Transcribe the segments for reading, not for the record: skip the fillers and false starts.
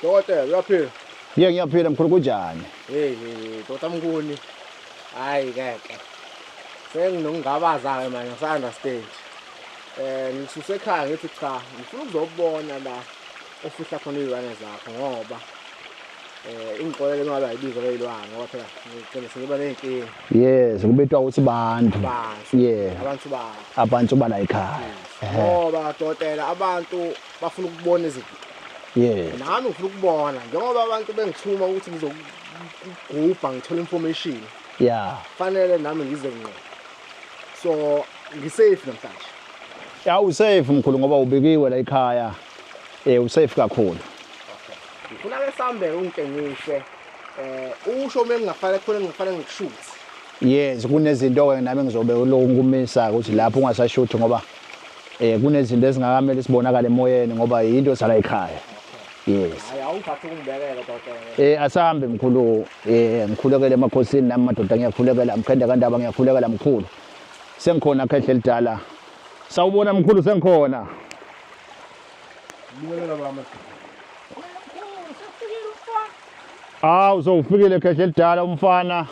Dokotela, uyaphila? Yebo, ngiyaphila mkhulu, kunjani? Hey, hey, Dr. Mnguni. Hayi ngeke. Senginokungabaza-ke manje, ngisa-understand. Ngisuse ekhaya ngithi cha, ngifuna ukuzobona la ofihla khona iy'lwane zakho ngoba ingixolele uma ngabe ayibizwa ley'lwane ngoba phela ngigcine sengiba ney'nkinga. Yes, kubitwa ukuthi bantu. Abantu. Yeah. Abantu bakho. Abantu bala ekhaya. Ngoba dokotela, abantu bafuna ukubona izinto. Nami ngifuna ukubona njengoba abantu bengithuma ukuthi ngizokugubha ngithole information. Fanele nami ngize ngqo. So ngisafe namhlanje. Ya, usafe mkhulu ngoba ubikiwe la ekhaya. Usafe kakhulu. Okay. Ngifuna ke sambe ungitshengise usho uma ngingafanele khona ngifanele ngikushuthe. Yes, kunezinto ke nami ngizobe lokhu ngikumisa ukuthi lapho ungasashuthi ngoba kunezinto ezingakamele sibonakale emoyeni ngoba yinto sala ekhaya. Yes. Hayi, awungiphathi ukungibekela dokotela. Asambe mkhulu, ngikhulekele emakhosini nami madoda, ngiyakhulekela mkhenda kandaba, ngiyakhulekela mkhulu. Sengikhona khehle lidala. Sawubona mkhulu, sengikhona. Ngibingelela baba. Awu, sowufikile khehle lidala umfana.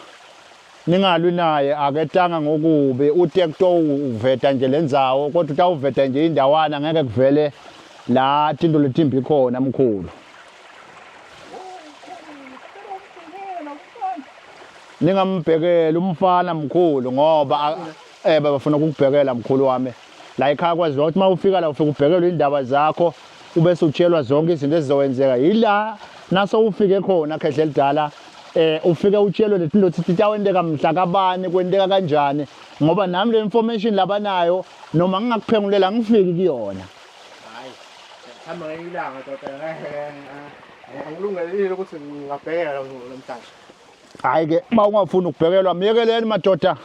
Ningalwi naye, aketanga ngokubi, ute kutowuveta nje lendzawo kodwa utawuveta nje indawana ngeke kuvele la tinto letimbi khona mkhulu. Ningambhekeli umfana mkhulu ngoba bafuna ukukubhekela mkhulu wami. La ekhaya kwaziwa ukuthi uma ufika la ufika ubhekelwe indaba zakho ubese utshelwa zonke izinto ezizowenzeka. Yila naso ufike khona khehle elidala, ufike utshelwe letinto ukuthi titawenteka mhla kabani, kwenteka kanjani, ngoba nami le information labanayo noma ngingakuphengulela ngifiki kuyona. Hayi, mhlawumbe ngelinye ilanga dokotela, angilungelile ukuthi ngingabhekela namhlanje. Hayi ke, uma ungafuni ukubhekelwa miyekeleni madoda.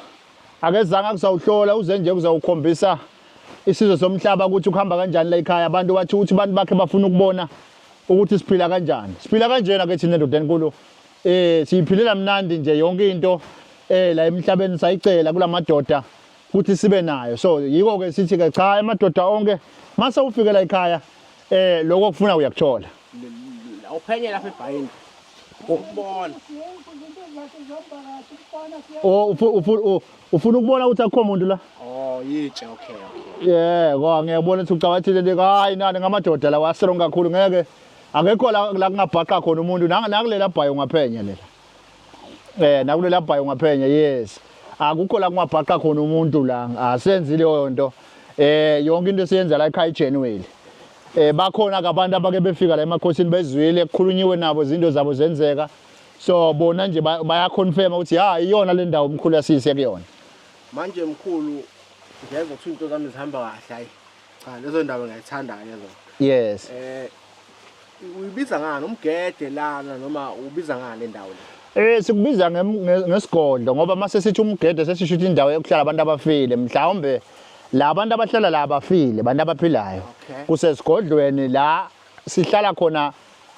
Akezange kuzawuhlola, uze nje kuzawukhombisa isizwe somhlaba ukuthi kuhamba kanjani la ekhaya. Abantu bathi ukuthi abantu bakhe bafuna ukubona ukuthi siphila kanjani. Siphila kanjena ke thina ndoda enkulu. Siyiphilela mnandi nje yonke into la emhlabeni, sayicela kulamadoda ukuthi sibe nayo. So yiko ke sithi ke cha, emadoda onke mase ufike la ekhaya lokho okufuna uyakuthola. Awuphenye lapha ebhayini. Ukubona. Oh, ufuna ukubona ukuthi akukho muntu la? Oh, yitshe, okay, okay. Yeah, kwa ngiyabona ukuthi ucabathile le, hayi nani ngamadoda la wa strong kakhulu, ngeke akekho la la kungabhaqa khona umuntu, nakulela bhayi ungaphenya lela. Nakulela bhayi ungaphenya, yes. Akukho la kungabhaqa khona umuntu la, asenzi leyo nto. Yonke into esiyenza la ekhaya igenuine. Bakhona ke abantu abake befika la emakhosini bezwile kukhulunyiwe nabo, izinto zabo zenzeka. So bona nje bayaconfirm ukuthi ha iyona le ndawo umkhulu asiyise kuyona. Manje mkhulu ngiyezwa ukuthi into zami zihamba kahle, hayi. Cha, lezo ndawo ngiyayithanda ke lezo. Yes. Uyibiza ngani umgede lana noma ubiza ngani le ndawo le? Sikubiza ngesigodlo ngoba mase sithi umgede sesisho ukuthi indawo yokuhlala abantu abafile, mhlawumbe la bantu abahlala la abafile, abantu abaphilayo. Kusesigodlweni la sihlala khona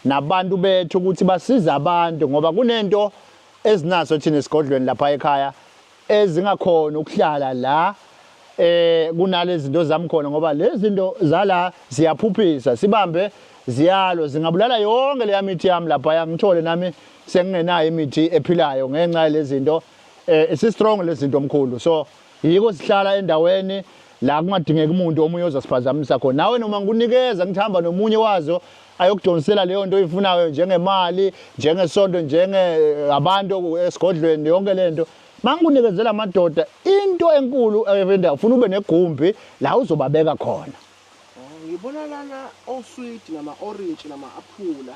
nabantu bethu ukuthi basize abantu ngoba kunento ezinaso thina esigodlweni lapha ekhaya ezingakhona ukuhlala la kunalezi zinto zami khona ngoba lezi zinto zala ziyaphuphisa, sibambe ziyalo, zingabulala yonke leya mithi yami lapha, ngithole nami sengingenayo imithi ephilayo ngenxa yalezi zinto. Isi strong lezi zinto mkhulu, so yiko sihlala endaweni la kungadingeki umuntu omunye ozasiphazamisa khona. Nawe noma ngikunikeza ngithi hamba nomunye wazo ayokudonsela leyo nto oyifunayo njengemali, njengesonto, njenge abantu esigodlweni, yonke lento. Mangikunikezela amadoda, into enkulu eyendawo ufuna ube negumbi la uzobabeka khona. Oh, ngibona lana osweet nama orange nama aphula.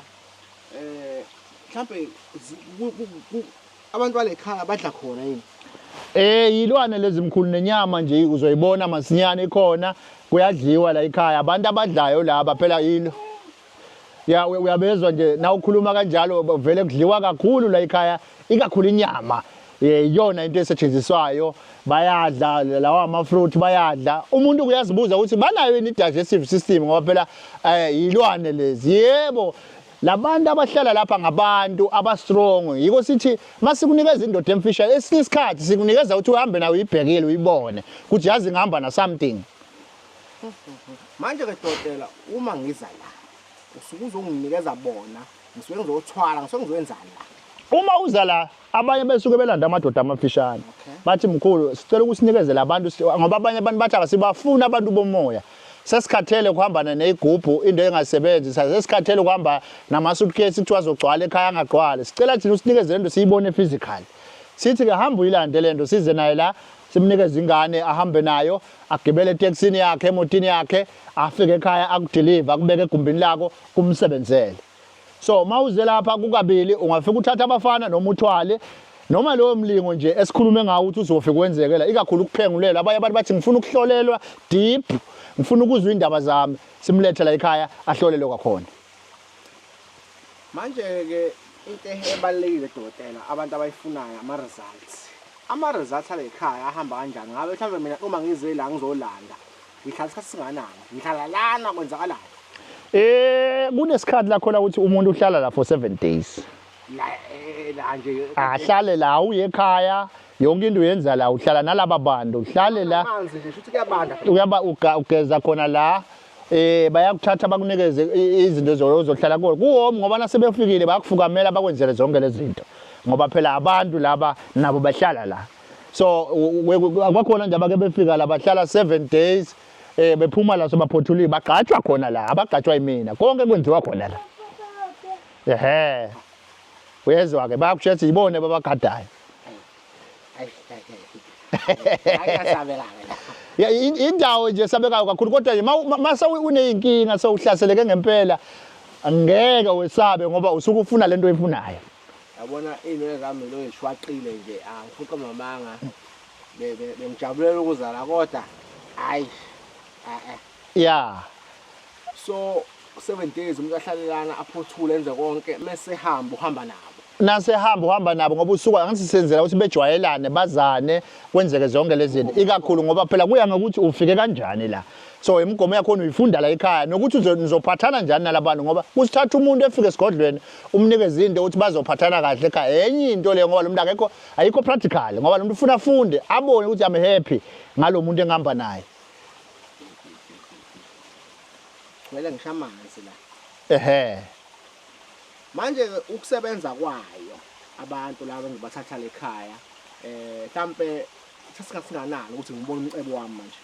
Mhlambe abantu balekhaya badla khona yini? Yilwane lezi mkhulu, nenyama nje uzoyibona masinyane ikhona, kuyadliwa la ekhaya. Abantu abadlayo laba phela yilo. Ya, uyabezwa nje na ukhuluma kanjalo, vele kudliwa kakhulu la ekhaya, ikakhulu inyama. Iyona into esetshenziswayo, bayadla lawa ama fruit bayadla. Umuntu uyazibuza ukuthi banayo yini digestive system ngoba phela yilwane lezi. Yebo, labantu abahlala lapha ngabantu aba strong. Yiko sithi masikunikeza indoda emfisha esinye isikhathi sikunikeza ukuthi uhambe nayo uyibhekile uyibone ukuthi yazi ngihamba na something. Manje ke dokotela, uma ngiza la usuke uzonginikeza bona Ngisuke ngizothwala, ngisuke ngizoyenzani la? Uma uza la abanye besuke belanda amadoda amafishane. Bathi mkhulu sicela ukusinikezela abantu ngoba abanye abantu bathi akasibafuni abantu bomoya. Sesikhathele ukuhamba nezigubhu into engasebenzi, sesikhathele ukuhamba nama-suitcase kuthiwa azogcwala ekhaya angagcwali. Sicela thina usinikeze lento siyibone physically. Sithi ke hamba uyilande lento size naye la simnikeze ingane ahambe nayo agibele etekisini yakhe emotini yakhe afike ekhaya akudeliver akubeke egumbini lako kumsebenzele. So mawuze lapha kukabili ungafika uthatha abafana noma uthwale noma lowo mlingo nje esikhulume ngawo ukuthi uzofika wenzeke la ikakhulu ukuphengulela abanye abantu bathi ngifuna ukuhlolelwa deep ngifuna ukuzwa indaba zami simlethe la ekhaya ahlolelwe kwakhona. Manje ke into ebalulekile dokotela abantu abayifunayo ama results. Ama results ale ekhaya ahamba kanjani? Ngabe mhlawumbe mina uma ngize la ngizolanda ngihlala isikhathi singanani? Ngihlala lana kwenzakalani? Kunesikhathi la khona ukuthi umuntu uhlala la for 7 days. La la nje Ahlale la uye ekhaya yonke into uyenza la uhlala nalaba bantu uhlale la amanzi nje shuthi kuyabanda. Uyaba ugeza khona la bayakuthatha bakunikeze izinto ozohlala kuwo kuhome ngoba nasebefikile bayakufukamela bakwenzele zonke lezi zinto ngoba phela abantu laba nabo bahlala la so kwakhona nje abake befika la bahlala 7 days bephuma la sobaphothuliwe bagqatshwa khona la abagqatshwa yimina konke kwenziwa khona la ehe uyezwa ke bayakutshela ukuthi yibone babagadayo. Hayi hayi. Ayasabela ke la. Ya indawo nje esabekayo kakhulu kodwa nje mase uneyinkinga sewuhlaseleke ngempela angeke wesabe ngoba usuke ufuna lento oyifunayo. Yabona iy'nwele zami lo yishwaqile nje angifuqe mamanga. Bengijabulela ukuzala kodwa hayi eh. Yeah. So 7 days umuntu ahlalelana aphothule enze konke mese ehamba uhamba nabo. Nasehamba uhamba nabo ngoba usuka ngathi senzela ukuthi bejwayelane bazane kwenzeke zonke lezi zinto ikakhulu ngoba phela kuya ngokuthi ufike kanjani la. So imigomo yakhona uyifunda la ekhaya nokuthi nizophathana njani nalabantu ngoba kusithatha umuntu efike esigodlweni umnikeze into ukuthi bazophathana kahle ekhaya enye into leyo ngoba lo muntu akekho ayikho practical ngoba lo muntu ufuna afunde abone ukuthi I'm happy ngalo muntu engihamba naye. Kumele ngisho amanzi la. Ehhe. Manje ke ukusebenza kwayo abantu laba engibathatha lekhaya mhlambe sesingasinganani ukuthi ngibone umcebo wami manje.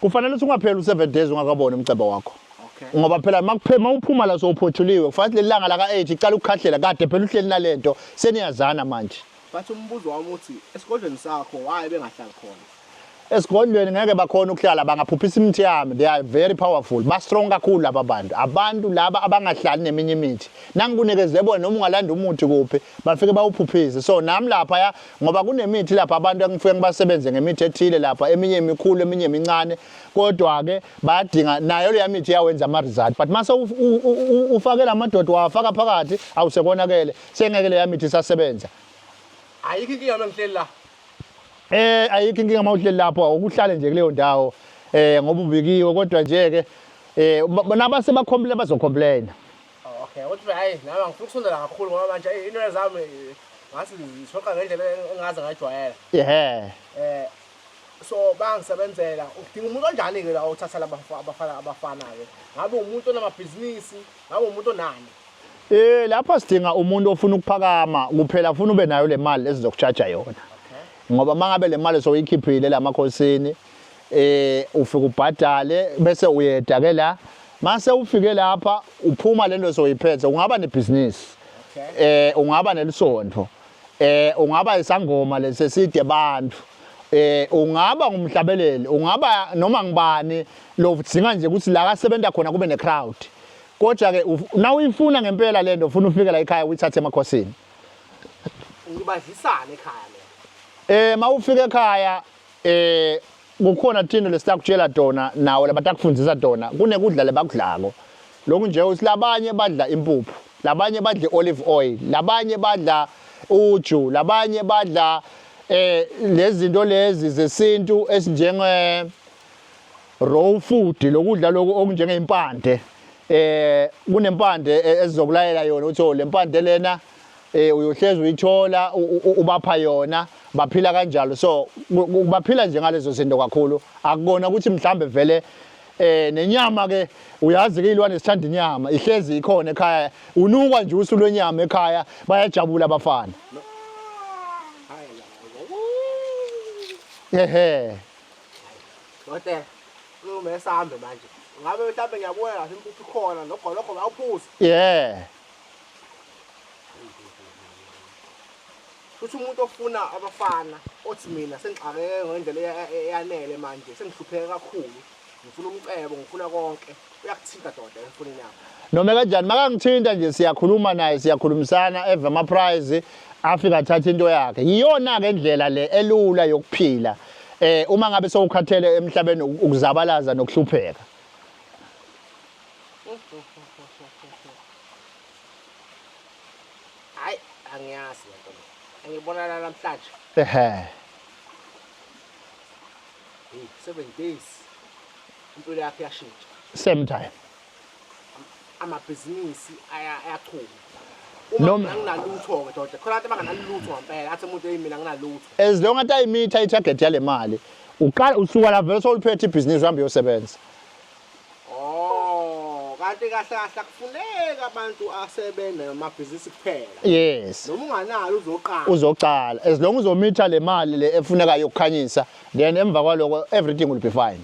Kufanele ukuthi ungapheli u7 days ungakaboni umcebo wakho. Okay. Ngoba phela makuphema uphuma la sowuphothuliwe kufanele leli langa la ka8 iqala ukukhahlela kade phela uhleli nalento seniyazana manje. But umbuzo wami uthi esigodlweni sakho why bengahlali khona? Esigodlweni ngeke bakhona ukuhlala bangaphuphisa imithi yami they are very powerful ba strong kakhulu laba bantu abantu laba abangahlali neminye imithi nangikunikeze bona noma ungalanda umuthi kuphi bafike bawuphuphise so nami lapha ya ngoba kunemithi lapha abantu engifike ngibasebenze ngemithi ethile lapha eminye emikhulu eminye emincane kodwa ke bayadinga nayo leya mithi iyawenza ama result but mase ufakela amadoda wafaka phakathi awusekonakele sengeke leya mithi isasebenza. Ayikho inkinga mengihleli la. Ayikho inkinga mawuhleli lapho ukuhlale nje kuleyo ndawo ngoba ubikiwe kodwa nje ke nabase ba complain bazo complain. Okay, kodwa hayi nami angifuni ukusondela kakhulu ngoba manje inwele zami ngathi zishoqa ngendlela engaze ngajwayela. Ehhe. So bangisebenzela udinga umuntu onjani ke la othatha labafana abafana ke? Ngabe umuntu onamabhizinisi, ngabe umuntu onani? Lapha sidinga umuntu ofuna ukuphakama kuphela ufuna ube nayo le mali esizokuchaja yona. Ngoba mangabe le mali soyikhiphile lamakhosini ufika ubhadale bese uyeda ke la mase ufike lapha uphuma lento soyiphethe ungaba nebhizinisi. Ungaba nelisonto. Ungaba isangoma leseside bantu. Ungaba ngumhlabeleli, ungaba noma ngibani lo udzinga nje ukuthi la kasebenza khona kube necrowd. Kodwa ke na uyifuna ngempela lento ufuna ufike la ekhaya uyithathe emakhosini. Ngibadlisana ekhaya mina. Mawufika ekhaya kukhona thina lesitakutshela tona nawe labatakufundisa tona kunekudla lebakudlako. Lokhu nje uthi labanye badla impuphu, labanye badla olive oil, labanye badla uju, labanye badla lezi zinto lezi zesintu esinjenge raw food lokudla lokhu okunjengeimpande kunempande ezizokulayela yona ukuthi le mpande lena uyohlezi uyithola ubapha yona baphila kanjalo so baphila nje ngalezo zinto kakhulu akubona ukuthi mhlambe vele Nenyama ke uyazi ke ilwane sithanda inyama ihlezi ikhona ekhaya unukwa nje usu lwenyama ekhaya bayajabula abafana. Ehe. Dokotela, kumele sihambe manje. Ngabe mhlawumbe ngiyabona lapha impuphu ikhona nogolokho bawuphuza. Yeah. Futhi umuntu ofuna abafana othi mina sengixakeke ngendlela eyanele manje sengihlupheke kakhulu ngifuna umcebo ngifuna konke uyakuthinta doda emfonini yakho. Noma kanjani makangithinta nje siyakhuluma naye siyakhulumisana eve ama prize afika athathe into yakhe. Iyona ke indlela le elula yokuphila. Uma ngabe sewukhathele emhlabeni ukuzabalaza nokuhlupheka. Hayi angiyazi lento le. Angibona la namhlanje. Ehhe. Hey, 7 days. Impilo yakhe yashintsha. Same time. Amabhizinisi ayachuma. Uma Noma- nginalutho ke doda. Khona abantu abanganalutho ngempela. Athi umuntu hey mina nginalutho. As long as ayimitha i-target yale mali, uqala usuka la vele sewuliphethe ibhizinisi uhambe uyosebenza. Oh, kanti kahle kahle akufuneki abantu asebenamabhizinisi kuphela. Yes. Noma unganalo uzoqala. Uzoqala. As long uzomitha le mali le efunekayo yokukhanyisa, then emva kwaloko everything will be fine.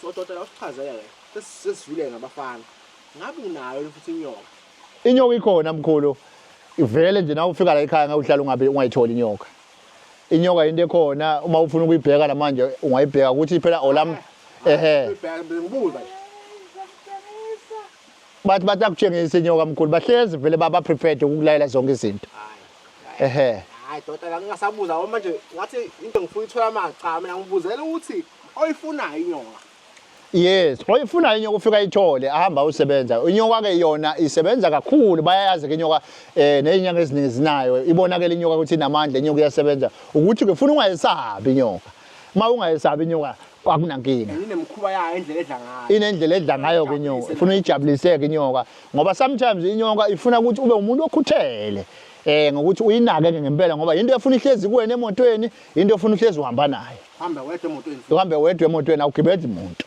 So dokotela usichazele ke. Sesizwile ngabafana. Ngabe unayo futhi inyoka? Inyoka ikhona mkhulu. Ivele nje na ufika la ekhaya ngeke uhlale ungabe ungayitholi inyoka. Inyoka into ekhona uma ufuna ukuyibheka la manje ungayibheka ukuthi phela olam ehe. Uyibheka ngibuza nje. Bathi batakutshengisa inyoka mkhulu bahlezi vele baba prepared ukukulayela zonke izinto. Hayi. Ehe. Hayi dokotela ngingasabuza ngoba manje ngathi into ngifuna ithola manje cha mina ngibuzela ukuthi oyifunayo inyoka. Yes, oyifuna inyoka ufika ayithole ahamba ayosebenza. Inyoka ke yona isebenza kakhulu bayayazi ke inyoka nezinyanga eziningi zinayo. Ibonakele inyoka ukuthi inamandla inyoka iyasebenza. Ukuthi ke funa ungayesabi inyoka. Uma ungayesabi inyoka akunankinga. Inemikhuba yayo indlela edla ngayo. Inendlela edla ngayo ke inyoka. Ifuna uyijabuliseke inyoka ngoba sometimes inyoka ifuna ukuthi ube umuntu okhuthele. Ngokuthi uyinake ke ngempela ngoba into efuna ihlezi kuwena emotweni, into efuna uhlezi uhamba nayo. Hamba wedwa emotweni. Uhambe wedwa emotweni awugibezi muntu.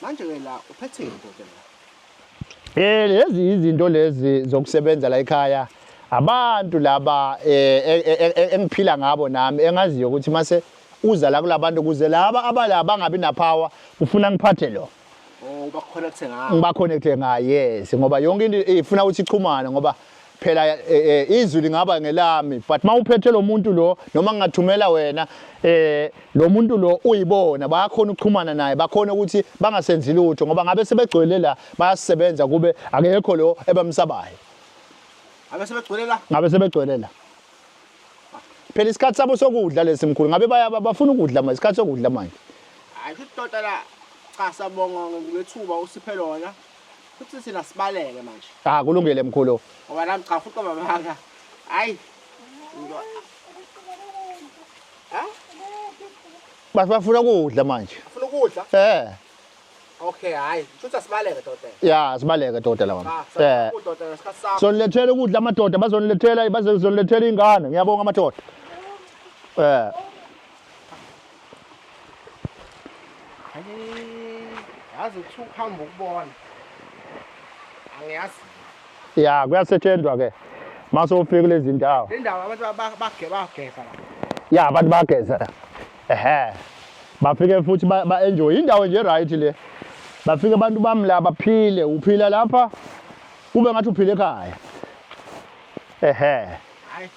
Manje ke la uphethe into ke la. Lezi izinto lezi zokusebenza la ekhaya abantu laba engiphila ngabo nami engaziyo ukuthi mase uza la kulabantu ukuze laba abala bangabi na power ufuna ngiphathe lo. Oh ubaconnecte ngayo. Ngibaconnecte ngayo yes ngoba yonke into ifuna ukuthi ichumane ngoba phela izwi lingaba ngelami but mawuphethe lo muntu lo noma ngingathumela wena lo muntu lo uyibona bayakhona ukuxhumana naye bakhona ukuthi bangasenzi lutho ngoba ngabe sebegcwele la bayasebenza kube akekho lo ebamsabayo. Ngabe sebegcwele la? Ngabe sebegcwele la. Phela isikhathi sabo sokudla lesi mkhulu ngabe baya bafuna ukudla manje isikhathi sokudla manje. Hayi futhi dokotela cha sabonga ngethuba usiphe lona. Futhi thina sibaleke manje. Ah kulungile mkhulu. Ngoba nami cha futhi baba Hayi. Ha? Bafuna ukudla manje. Bafuna ukudla? Okay hayi, futhi asibaleke dokotela. Ya, sibaleke dokotela wami. Dokotela isikhathi sakho. Sonilethela ukudla amadoda bazonilethela bazonilethela ingane. Ngiyabonga amadoda. Yazi ukuthi ukuhamba ukubona. Angiyazi. Ya, kuyasetshenzwa ke. Mase ufika kulezi ndawo. Le ndawo abantu bageza la. Ya, abantu bageza la. Ehhe. Bafike futhi ba enjoy indawo nje right le. Bafike abantu bami la baphile, uphila lapha kube ngathi uphile ekhaya. Ehhe. Hayi.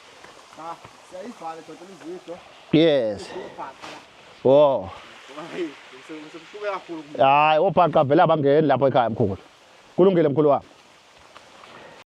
Cha, siyayivala dokotela ividiyo. Yes. Oh. Hayi, obhaqa vele abangeni lapho ekhaya mkhulu. Kulungile mkhulu wami.